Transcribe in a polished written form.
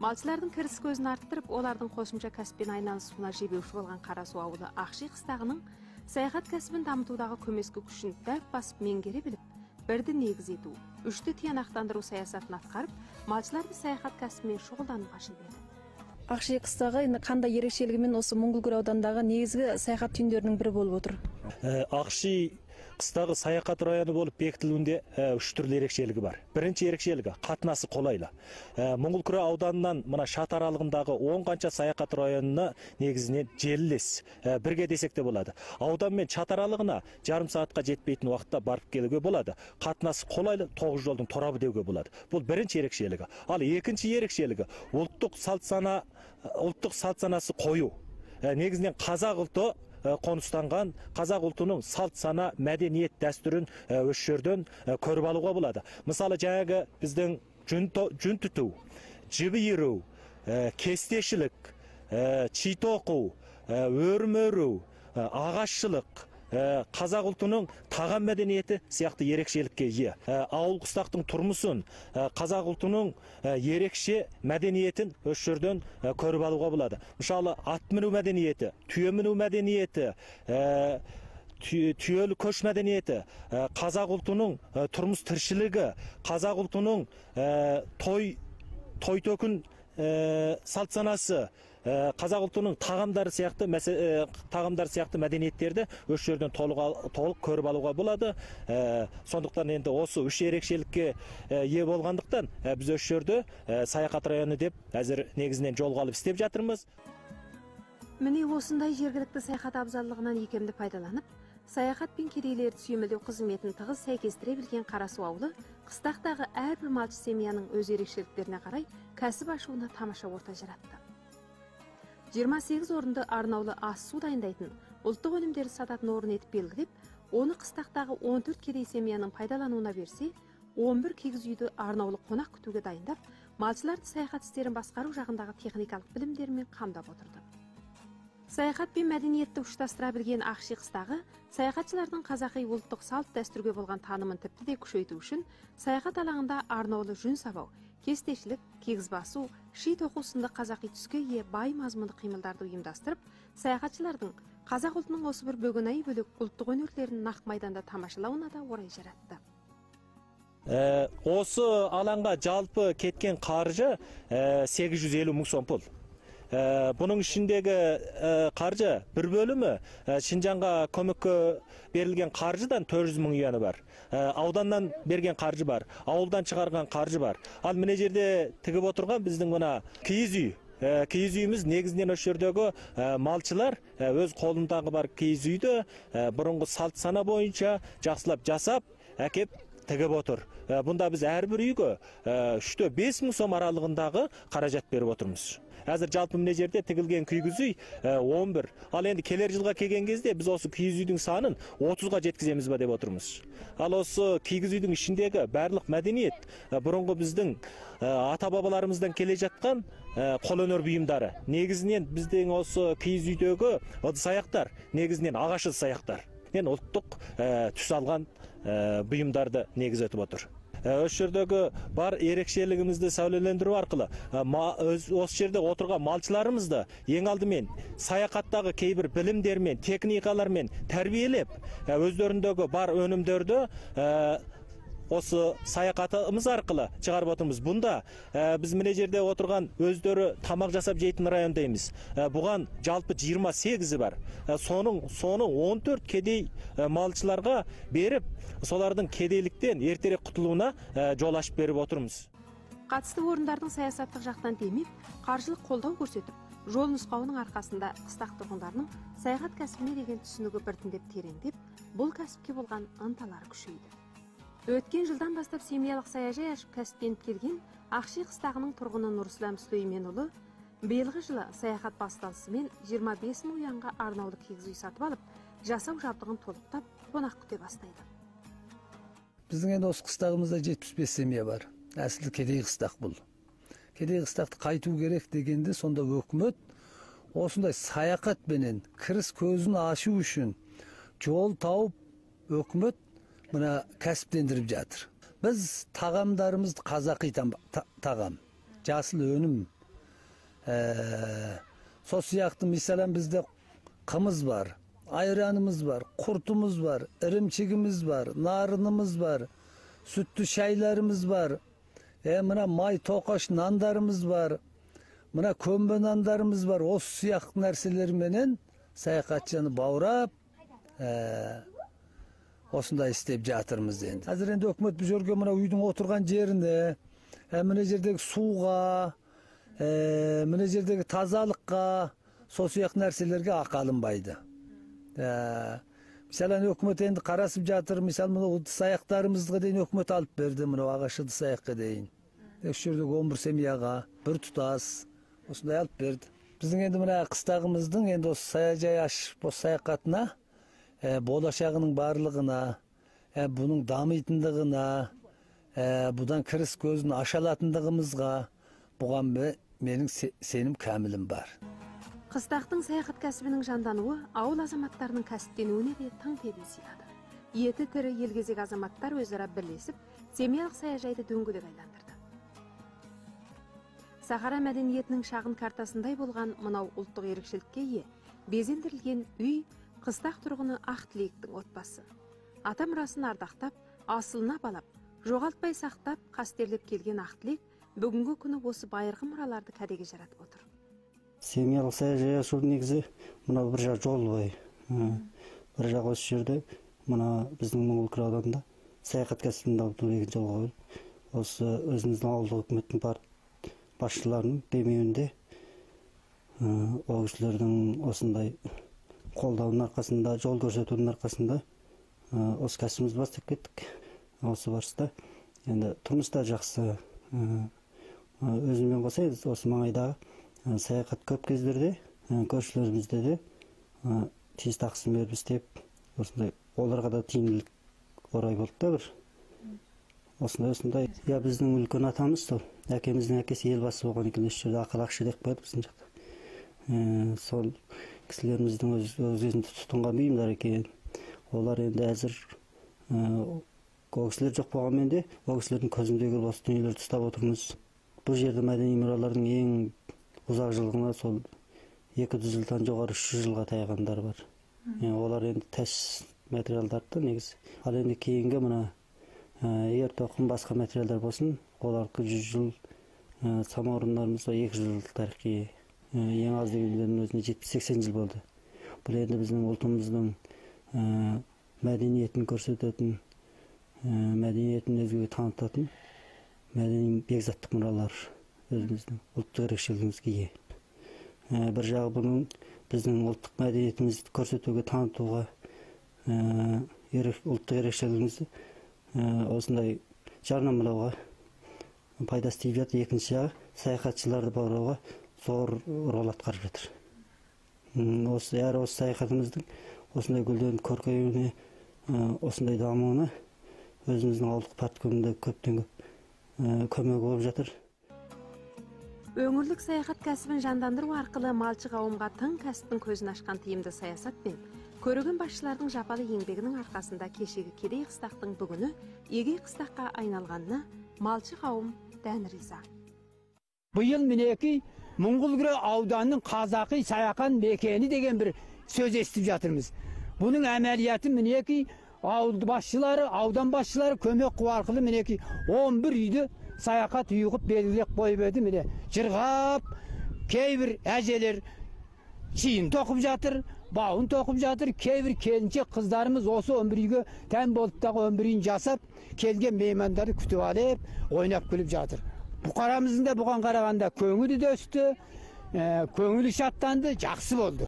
Малшылардың кіріс көзін арттырып, олардың қосымша кәсіппен айналысуына жебеуші болған Қарасу ауылы Ақши қыстағының саяхат кәсібін дамытудағы көмескі күшін дәп басып меңгере біліп, бірді негіз ету, үшті тиянақтандыру саясатын атқарып, малшыларды саяхат кәсібімен шұғылдануға жебеді. Ақши қыстағы енді қандай ерекшелігімен осы Мұңгылкөл ауданындағы негізгі саяхат түйіндерінің бірі болып отыр? Ақши қыстағы саяхат районы болып бекітілуінде үш түрлі ерекшелігі бар. Бірінші ерекшелігі қатынасы қолайлы. Мұңгылкөл ауданынан мына Шат аралығындағы 10 қанша саяхат районына негізінен желілес, бірге десек те болады. Аудан мен Шат аралығына жарым сағатқа жетпейтін уақытта барып келуге болады. Қатынасы қолайлы, 9 жолдың торабы деуге болады. Бұл бірінші ерекшелігі. Ал екінші ерекшелігі ұлттық салт санасы қою. Негізінен қазақ ұлты қоныстанған, қазақ ұлтының салт сана, мәдениет дәстүрін осы жерден көріп алуға болады. Мысалы, жаңағы біздің жүн түту, жіп иіру, кестешілік, ши тоқу, өрім өру, ағашшылық, қазақ ұлтының тағам мәдениеті сияқты ерекшелікке ие. Ауыл қыстақтың тұрмысын, қазақ ұлтының ерекше мәдениетін осы жерден көріп алуға болады. Мысалы, ат міну мәдениеті, түйе міну мәдениеті, түйелі көш мәдениеті, қазақ ұлтының тұрмыс тіршілігі, қазақ ұлтының той төкін салт санасы, қазақ ұлтының тағамдары сияқты мәдениеттерді осы жерден толық көріп алуға болады. Сондықтан енді осы үш ерекшелікке ие болғандықтан біз осы жерді саяхат районы деп әзір негізінен жолға алып істеп жатырмыз. Міне осындай жергілікті саяхат абзалдығынан икемді пайдаланып, саяхат пен кедейлерді сүйемелдеу қызметін тығыз сәйкестіре білген Қарасу ауылы қыстақтағы әрбір малшы семьяның өз ерекшеліктеріне қарай кәсіп ашуына тамаша орта жаратты. 28 орынды арнаулы ас су дайындайтын, ұлттық өнімдерді сататын орын етіп белгілеп, оны қыстақтағы 14 кедей семьяның пайдалануына берсе, 11 киіз үйді арнаулы қонақ күтуге дайындап, малшыларды саяхат істерін басқару жағындағы техникалық білімдерімен қамдап отырды. Саяхат пен мәдениетті ұштастыра білген Ақши қыстағы саяхатшылардың қазақи ұлттық салт дәстүрге болған танымын тіпті де күшейту үшін саяхат алаңында арнаулы жүн сабау, кестешілік, кигіз басу, ши тоқу сынды қазақи түске ие бай мазмұнды қимылдарды ұйымдастырып, саяхатшылардың қазақ ұлтының осы бір бөгенайы бөлек ұлттық өнерлерін нақ майданда тамашалауына да орай жаратты. Осы алаңға жалпы кеткен қаржы 850 мың сом пұл. Бұның ішіндегі қаржы бір бөлімі Шинжанға көмекке берілген қаржыдан 400 мың юаны бар. Ауданнан берген қаржы бар, ауылдан шығарған қаржы бар. Ал мына жерде тігіп отырған біздің мына киіз үй. Киіз үйіміз негізінен осы жердегі малшылар өз қолындағы бар киіз үйді бұрынғы салт сана бойынша жақсылап жасап әкеп тігіп отыр. Бұнда біз әрбір үйге 3-5 мың сом аралығындағы қаражат беріп отырмыз. Әзір жалпы мына жерде тігілген киіз үй 11. Ал енді келер жылға келген кезде біз осы киіз үйдің санын 30-ға жеткіземіз ба деп отырмыз. Ал осы киіз үйдің ішіндегі барлық мәдениет бұрынғы біздің ата-бабаларымыздан келе жатқан қолөнер бұйымдары. Негізінен біздің осы киіз үйдегі ыдыс аяқтар, негізінен ағаш ыдыс аяқтар. Ұлттық түс алған бұйымдарды негіз етіп отыр. Осы жердегі бар ерекшелігімізді сәулелендіру арқылы осы жерде отырған малшыларымызды ең алдымен саяхаттағы кейбір білімдермен, техникалармен тәрбиелеп, өздеріндегі бар өнімдерді осы саяхатымыз арқылы шығарып отырмыз. Бұнда біз мына жерде отырған өздері тамақ жасап жейтін райондаймыз. Бұған жалпы 28-і бар. Соның 14 кедей малшыларға беріп, солардың кедейліктен ертерек құтылуына жол ашып беріп отырмыз. Қатысты орындардың саясаттық жақтан демеп, қаржылық қолдау көрсетіп, жол нұсқауының арқасында қыстақ тұрғындарының саяхат кәсібіне деген түсінігі біртіндеп тереңдеп, бұл кәсіпке болған ынталары күшейді. Өткен жылдан бастап семьялық саяжай ашып кәсіптеніп келген Ақши қыстағының тұрғыны Нұрислам Сүлейменұлы биылғы жылы саяхат басталысымен 25 мың ұянға арнаулы киіз үй сатып алып, жасау жабдығын толықтап, қонақ күте бастайды. Біздің енді осы қыстағымызда 75 семья бар. Әсілі кедей қыстақ бұл. Кедей қыстақты қайту керек дегенде сонда өкімет осындай саяхатпенен кіріс көзін ашу үшін жол тауып өкімет мына кәсіптендіріп жатыр. Біз тағамдарымызды қазақи тағам, жасыл өнім Сол сияқты мысалы бізде қымыз бар, айранымыз бар, құртымыз бар, ірімшігіміз бар, нарынымыз бар, сүтті шайларымыз бар, мына май тоқаш нандарымыз бар, мына көмбе нандарымыз бар. Осы сияқты нәрселерменен саяхатшыны баурап, осындай істеп жатырмыз енді. Қазір енді өкімет бұл жерге мына үйдің отырған жеріне, мына жердегі суға, мына жердегі тазалыққа, сол сияқты нәрселерге ақы алынбайды. Мысалы өкімет енді қарасып жатыр, мысалы мына ыдыс аяқтарымызға дейін өкімет алып берді, мына ағаш ыдыс аяққа дейін. Осы жердегі 11 семьяға бір тұтас осындай алып берді. Біздің енді мына қыстағымыздың енді осы саяжай ашып, осы саяхатына, болашағының барлығына, бұның дамитындығына, бұдан кіріс көзін аша алатындығымызға бұған менің сенім кәмілім бар. Қыстақтың саяхат кәсібінің жандануы ауыл азаматтарының кәсіптенуіне де тың тебін сыйлады. Еті тірі елгезек азаматтар өзара бірлесіп, семьялық саяжайды дөңгелек айландырды. Сахара мәдениетінің шағын картасындай болған мынау ұлттық ерекшелікке ие безендірілген үй қыстақ тұрғыны Ақтілектің отбасы. Ата мұрасын ардақтап, асылына балап, жоғалтпай сақтап, қастерлеп келген Ақтілек бүгінгі күні осы байырғы мұраларды кәдеге жаратып отыр. Семьялық саяжай ашу негізі мынау бір жақ жол бойы, бір жақ осы жерде мына біздің Мұңылкүре ауданында саяхат кәсібін дамыту деген жолға қойып, осы өзіміздің ауылдық үкіметтің басшыларының демеуінде, ол кісілердің осындай қолдауының арқасында, жол көрсетуінің арқасында осы кәсібімізді бастап кеттік. Осы барыста енді тұрмыс та жақсы, өзіммен қоса осы маңайдағы саяхат көп кездерде көршілерімізде де тиісті ақысын беріп істеп, осындай оларға да тиімділік орай болды да бір. Осындай. Я біздің үлкен атамыз сол, әкеміздің әкесі елбасы болған екен, осы жерде ақыл ақшы деп қояды біздің жақта. Сол кісілеріміздің өз кезінде тұтынған бұйымдар екен. Олар енді әзір ол кісілер жоқ болғанмен де, ол кісілердің көзіндегі осы дүниелерді ұстап отырмыз. Бұл жерде мәдени мұралардың ең ұзақ жылғына сол 200 жылдан жоғары 300 жылға таяғандар бар. Олар енді тәс материалдарды негізі. Ал енді кейінгі мына ер тоқым басқа материалдар болсын, олардікі 100 жыл, самаурындарымыз 200 жыл тарихи, ең аз дегендердің өзіне 70-80 жыл болды. Бұл енді біздің ұлтымыздың мәдениетін көрсететін, мәдениетін өзгеге танытатын мәдени бекзаттық мұралар өзіміздің ұлттық ерекшелігімізге ие. Бір жағы бұның біздің ұлттық мәдениетімізді көрсетуге, танытуға, ұлттық ерекшелігімізді осындай жарнамалауға пайдасы тиіп жатыр. Екінші жағы саяхатшыларды баурауға зор рөл атқарып жатыр. Осы әр осы саяхатымыздың осындай гүлденіп көркеюіне, осындай дамуына өзіміздің ауылдық парткомында көптен көп көмегі болып жатыр. Өңірлік саяхат кәсібін жандандыру арқылы малшы қауымға тың кәсіптің көзін ашқан тиімді саясат пен көреген басшылардың жапалы еңбегінің арқасында кешегі кедей қыстақтың бүгіні егей қыстаққа айналғанына малшы қауым дән риза. Биыл мінекей Мұңғылкүре ауданының қазақи саяхат мекені деген бір сөз естіп жатырмыз. Бұның әмәлияты мінекей ауыл басшылары, аудан басшылары көмек қу арқылы мінекей 11 үйді саяхат үйі қып белгілеп қойып еді. Міне жырғап кейбір әжелер шиін тоқып жатыр, бауын тоқып жатыр, кейбір келіншек қыздарымыз осы 11 үйге тән болып тағы 11 үйін жасап, келген меймандарды күтіп алып, ойнап күліп жатыр. Бұқарамыздың да бұған қарағанда көңілі де өсті, көңілі шаттанды, жақсы болды.